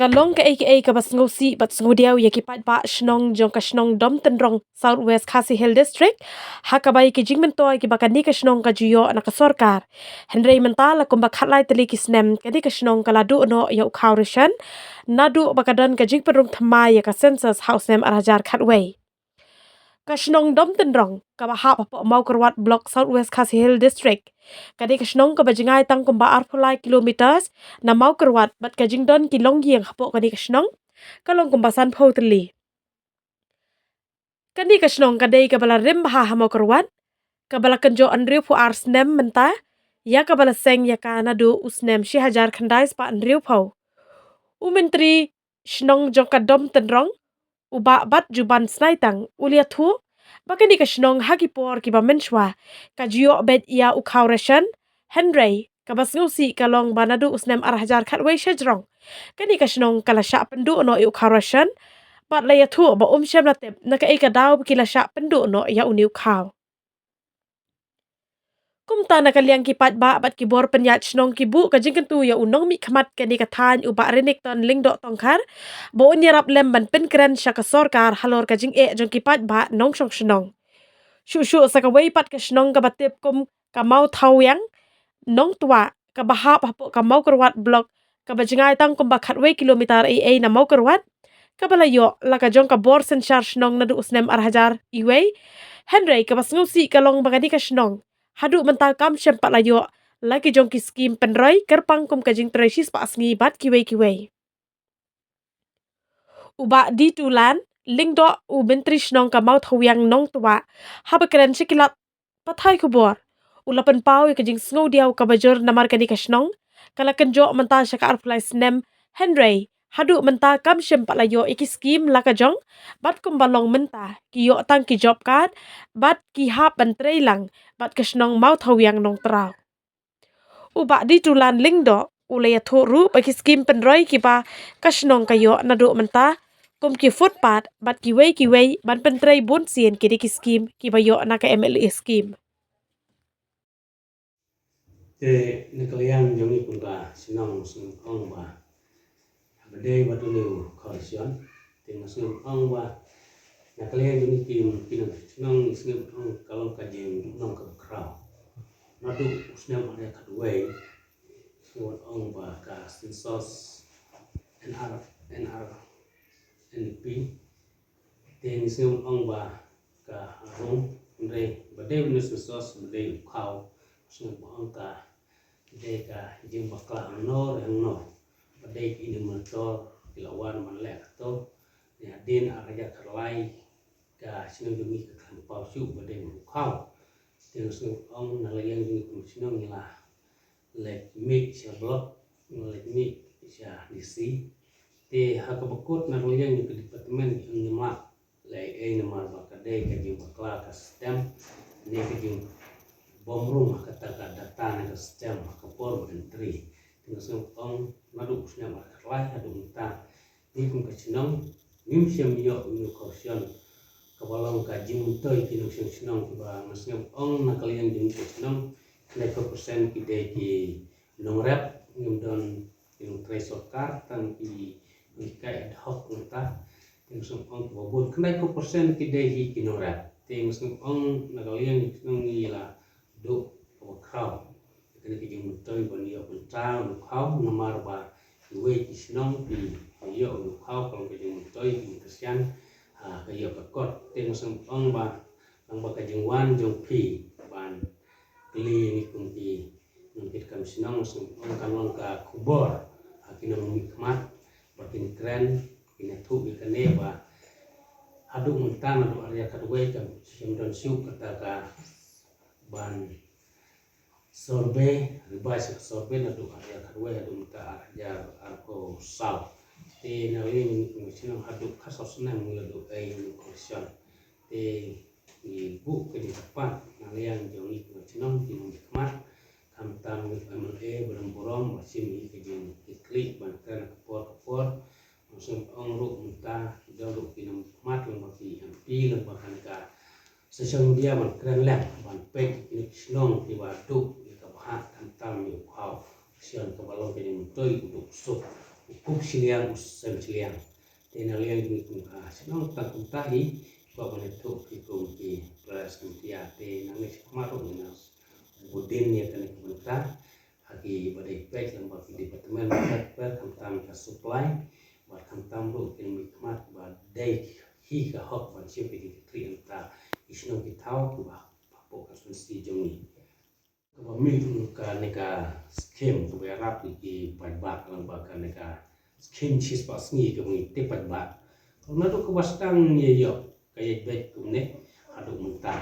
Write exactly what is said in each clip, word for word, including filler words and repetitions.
Ka long kaei kaei kaba sngewsih bad sngewdiaw ïa ki paidbah shnong jong ka shnong Domtynrong, South West Khasi Hills District, ha kaba ïa ki jingmyntoi kiba kane ka shnong ka ju ïoh na ka sorkar. Hynrei mynta la kumba khatlai tylli ki snem kane ka shnong ka la duh noh ïa u khaw ration naduh ba ka don ka jingpynrung thymmai ïa ka census ha u snem ar hajar khatwei. Ka shnong Domtynrong, kaba hap hapoh Mawkyrwat Block, South West Khasi Hills District, ka dei ka shnong kaba jngai tang kumba arphew lai kilometers na Mawkyrwat bad ka jingdon ki longïing hapoh kane ka shnong ka long kumba sanphew tylli. Kane ka shnong ka dei kaba la rim bha ha Mawkyrwat, kaba la kynjoh hynriewphew ar snem mynta, ïa kaba la seng ïa ka naduh u snem shi hajar khyndai spah hynriewphew. U Myntri shnong jong ka Domtynrong, u Bah Batjuban Snaitang, u la ïathuh ba kane ka shnong ha ki por kiba mynshwa ka ju ïoh beit ïa u khaw ration, hynrei kaba sngewsih ka long ba naduh u snem ar hajar khatwei shajrong, kane ka shnong ka la shah pynduh noh ïa u khaw ration, bad la ïathuh ba um shym la tip na kaei ka daw ba ki la shah pynduh noh ïa une u khaw. Kumta na ka liang ki paidbah bad ki bor pynïaid shnong ki buh ka jingkyntu ïa u nongmihkhmat kane ka thaiñ, u Bah Renikton Lyngdoh Tongkhar, ba un ïarap lem ban pynkren sha ka sorkar halor ka jingeh jong ki paidbah nongshong shnong. Shuh shuh sa kawei pat ka shnong kaba tip kum ka Mawthawiang Nongtwah, kaba hap hapoh ka Mawkyrwat Block, kaba jngai tang kumba khatwei kilometer ei ei na Mawkyrwat, kaba la ïoh la ka jong ka bor synshar shnong naduh u snem ar hajar iwei. Hynrei kaba sngewsih ka long ba kane ka shnong haduh mynta kam shym pat la ïoh la ki jong ki skim pynroi kyrpang kum ka jingtrei shispah sngi bad kiwei kiwei. U Bah Ditulan Lyngdoh, u Myntri shnong ka Mawthawiang Nongtwah, haba kren sha ki lad pathai khubor, u la pynpaw ïa ka jingsngewdiaw kaba jur namar kane ka shnong ka la kynjoh mynta sha ka arphew lai snem, hynrei haduh mynta kam shym pat la ïoh ïa ki skim la ka jong, bad kumba long mynta ki ïoh tang ki job card bad ki hap ban trei lang bad ka shnong Mawthawiang Nongtraw. U Bah Ditulan Lyngdoh u la ïathuh ruh ba ki skim pynroi kiba ka shnong ka ïoh naduh mynta, kum ki footpath bad kiwei kiwei, ban pyntrei bun sien ki dei ki skim kiba ïoh na ka M L A skim. Te na ka liang jong ngi kum ka shnong, shnong ong ba haba dei ba tu leu kha ration, te nga sngewbha ong ba na ka liang jong ngi ki, ki nong shnong, ngi sngewbha ong ka long ka jingmyntoi kaba khraw. Naduh u snem ar hajar khatwei, sngewbha ong ba ka census N R, N R, N P, te ngi sngewbha ong ba ka rung, hynrei ba dei u census, ba dei u khaw, sngewbha ong ka dei ka jingbakla hangno re hangno, ba dei ki inhibitor ki la wan ban leh kato. Ïa, hadien ar hajar khatlai ka shnong jong ngi ka khlem paw shuh ba dei u khaw. Te nga sngewbha ong na la liang jong ngi kum shnong ngi la leit mih sha block, ngi la leit mih sha D C. Te ha kaba kut na la liang jong ka department ngi ong ngim lah leh ei ei namar ba ka dei ka jingbakla ka system, ne ka jingbymrung ha kata ka data ne ka system ha ka por ba entry. Te nga sngewbha ong naduh u snem ar hajar khatlai haduh mynta, ngi kum ka shnong ngim shym ïoh ïa u khaw ration, kaba long ka jingmyntoi ki nongshong shnong, kiba nga sngewbha ong na ka liang jong ka shnong, khyndai phew percent ki dei ki nongrep, ngim don ki nongtrei sorkar, tang ki nonghikai ad hoc mynta. Te nga sngewbha ong kiba bun, khyndai phew percent ki dei hi ki nongrep. Te nga sngewbha ong na ka liang jong ka shnong ngi la duh kaba khraw ïa kane ka jingmyntoi ban ïoh bynta u khaw, namar ba kiwei ki shnong ki ïoh u khaw ka long ka jingmyntoi, ka jingkyrshan, ha, ka ïoh ka kot. Te nga sngewbha ong ba, tang ba ka jingwan jong phi ban kylli ïa ngi kum ki nongkitkam shnong, nga sngewbha ong kan long ka khubor ha ki nongmihkhmat ba kin kren, kin ïathuh ïa kane ba haduh mynta naduh ar hajar khatwei kam shym don shuh kata ka ban survey, revise survey naduh ar hajar khatwei haduh mynta ar hajar arphew saw. Te na liang jong ngi kum ka shnong haduh khatsaw snem ngi la duh ei ei u khaw ration. Te ngi buh ka jingkyrpad na liang jong ngi kum ka shnong ki nongmihkhmat, khamtam u M L A ba don burom ba shim ïa ka jingkitkhlieh ban kren ha ka por ka por. Nga sngewbha ong ruh mynta ki don ruh ki nongmihkhmat lyngba ki M P, lyngba kane ka social media ban kren lem ban peit ïa kine ki shnong kiba duh ïa ka bhah khamtam ïa u khaw ration kaba long ka jingmyntoi u duk suk. u kup shiliang u sem shiliang. Te na liang jong ngi kum ka shnong tang kumta hi, kwah ban ïathuh phi kum ki para samtia te nangne shakhmat ruh ngi na budin ïa kane ka bynta ha ki ba dei peit lang ba ki department ba dei peit khamtam ka supply bad khamtam ruh ki mih khmat ba dei hi ka hok ban shim ki ki tri anta ki shnong ki thaw ki ba hapoh constituency jong ngi. Kaba mih ka ne ka skim kaba ïarap ïa ki paidbah lang ba ka ne ka skim shispah sngi kaba ngi tip paidbah. Kaba naduh kaba sdang ïa ïoh ka ïa beit kumne haduh mynta.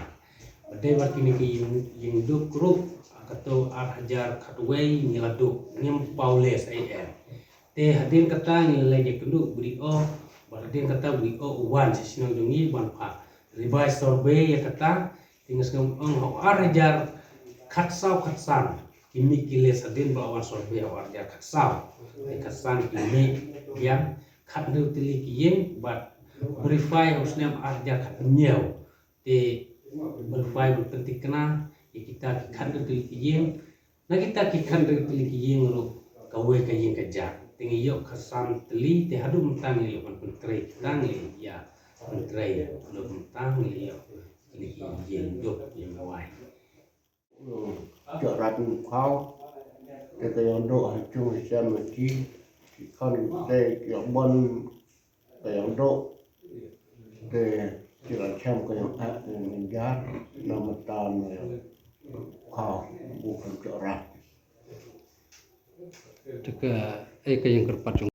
Ba dei ba kine ki ïing ïing duk ruh ha kato ar hajar khatwei ngi la duk ngim paw les ai em. Te hadien kata ngi la leit ïakynduh B D O bad hadien kata B D O u wan sha shnong jong ngi ban phah revise survey ïa kata. Te nga sngewbha ong ha u ar hajar khatsaw khatsan ki mih ki les hadien ba la wan survey ha u ar hajar khatsaw. Te khatsan ki mih biang khathynriew tylli ki ïing bad verify ha u snem ar hajar khathynñiew. Te verify bad pynthikna ïa kita ki khathynriew tylli ki ïing. Na kita ki khathynriew tylli ki ïing ruh kawei ka ïing ka jaka. Te ngi ïoh khatsan tylli te haduh mynta ngi ïoh ban pyntrei kita ngi ïa pyntrei haduh mynta ngi ïoh kine ki ïing duk ïing lawei. Jot rat u khaw te ka ïong duk ha chung ha sem ha ki ki khon te ki ïong bon ka ïong duk te ki la chem ka ïong at ne jar na mata ne khaw bu kan jot rat. Te ka ei ka ïing kyrpad jong